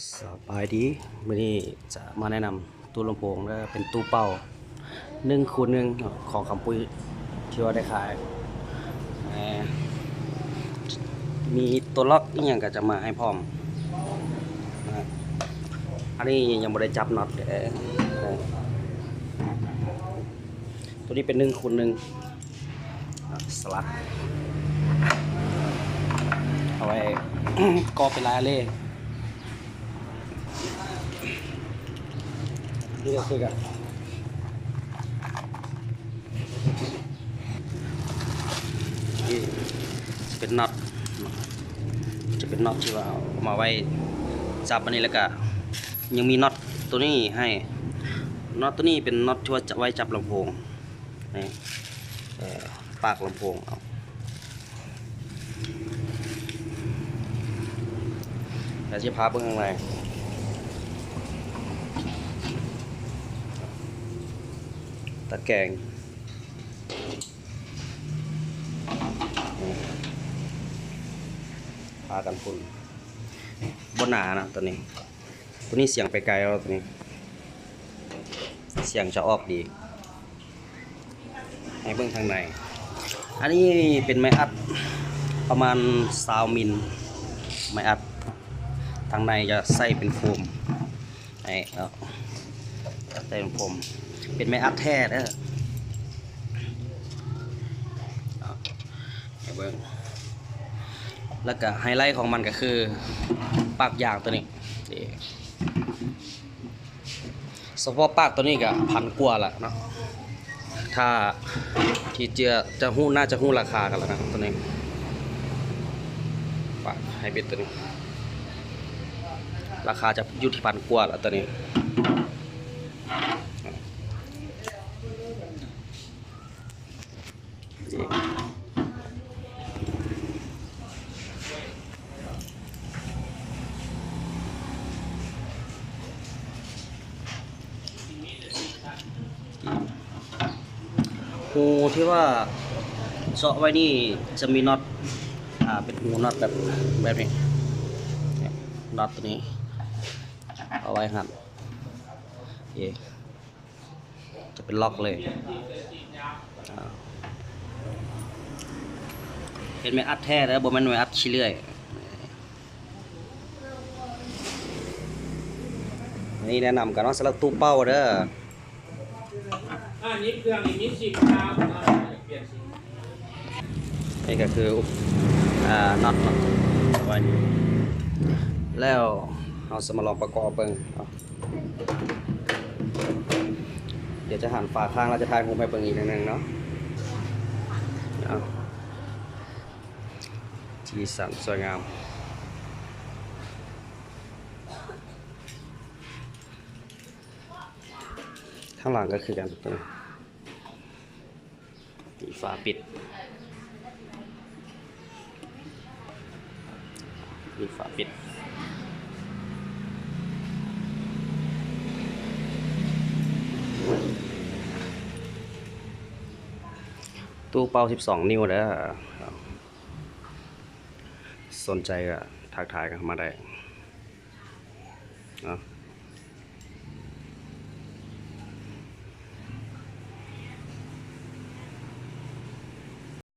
ສະບາຍດີ ມື້ນີ້ຈະມາແນະນຳຕູ້ລຳໂພງເດີ ເປັນຕູ້ເປົ່າໜຶ່ງຄູນໜຶ່ງເນາະ ຂອງຄຳປຸ້ຍທີ່ວ່າໄດ້ຂາຍ ແຕ່ມີຕົວລັອກອີ່ຫຍັງກໍຈະມາໃຫ້ພ້ອມນະ. ອັນນີ້ຍັງບໍ່ໄດ້ຈັບນັອດເດີ ຕົວນີ້ເປັນໜຶ່ງຄູນໜຶ່ງ ສະຫຼັກ ເອົາໄວ້ກໍເປັນລາຍເລ ນີ້ກໍຄືກັນ ນີ້ຈະເປັນນັອດ ຈະເປັນນັອດທີ່ວ່າເອົາມາໄວ້ຈັບອັນນີ້ ແລ້ວກະຍັງມີນັອດຕົວນີ້ໃຫ້ ນັອດຕົວນີ້ເປັນນັອດທີ່ວ່າຈະໄວ້ຈັບລຳໂພງ ນີ້ ເອີ ປາກລຳໂພງ ເອົາ ດຽວຊິພາເບິ່ງຂ້າງໃນ ຕະແກງ ນີ້ ຜ້າກັນຝຸ່ນ ບໍ່ໜານະຕົວນີ້ ຕົວນີ້ສຽງໄປໄກແລ້ວ ຕົວນີ້ສຽງຈະອອກດີ. ໃຫ້ເບິ່ງທາງໃນ ອັນນີ້ເປັນໄມ້ອັດປະມານຊາວມິນ ໄມ້ອັດ ທາງໃນຈະໃສ່ເປັນໂຟມໃຫ້ເນາະ ໃສ່ເປັນໂຟມ ເປັນໄມ້ອັດແທ້ເດີ ໃຫ້ເບິ່ງ ແລ້ວກະໄຮໄລຂອງມັນກະຄືປາກຢາງຕົວນີ້ ສະເພາະປາກຕົວນີ້ກະພັນກວ່າລະເນາະ ຖ້າທີ່ຈະ ຈະຮູ້ ໜ້າຈະຮູ້ລາຄາກັນລະນະ ຕົວນີ້ ປາກໄຮບຣິດຕົວນີ້ ລາຄາຈະຢູ່ທີ່ພັນກວ່າລະຕົວນີ້. ຮູທີ່ວ່າເຈາະໄວ້ນີ້ຈະມີນັອດ ອ່າ ເປັນຮູນັອດແບບ ແບບນີ້ ນັອດຕົວນີ້ເອົາໄວ້ຫັ້ນ ເອ ຈະເປັນລັອກເລີຍ ອ່າ ເປັນໄມ້ອັດແທ້ເດີ ບໍ່ແມ່ນໄມ້ອັດຂີ້ເລື່ອຍ. ອັນນີ້ແນະນຳກັນເນາະ ສຳລັບຕູ້ເປົ່າເດີ ອ່າ ນີ້ເຄື່ອງນີ້ມີສິບ ເນາະ ປ່ຽນສີ ນີ້ກໍຄື ອ່າ ນັອດເນາະ ເອົາໄວ້ ແລ້ວເຮົາຈະມາລອງປະກອບເບິ່ງເນາະ. ດຽວຈະຫັນຝາຂ້າງ ແລ້ວຈະຖ່າຍຮູບໃຫ້ເບິ່ງອີກເທື່ອໜຶ່ງເນາະ ເອົາ ສີສັນສວຍງາມ ທາງຫຼັງກໍຄືກັນ ມີຝາປິດ ມີຝາປິດ ຕູ້ເປົ່າສິບສອງນິ້ວເດີ ສົນໃຈກໍທັກທາຍກັນເຂົ້າມາໄດ້ເນາະ.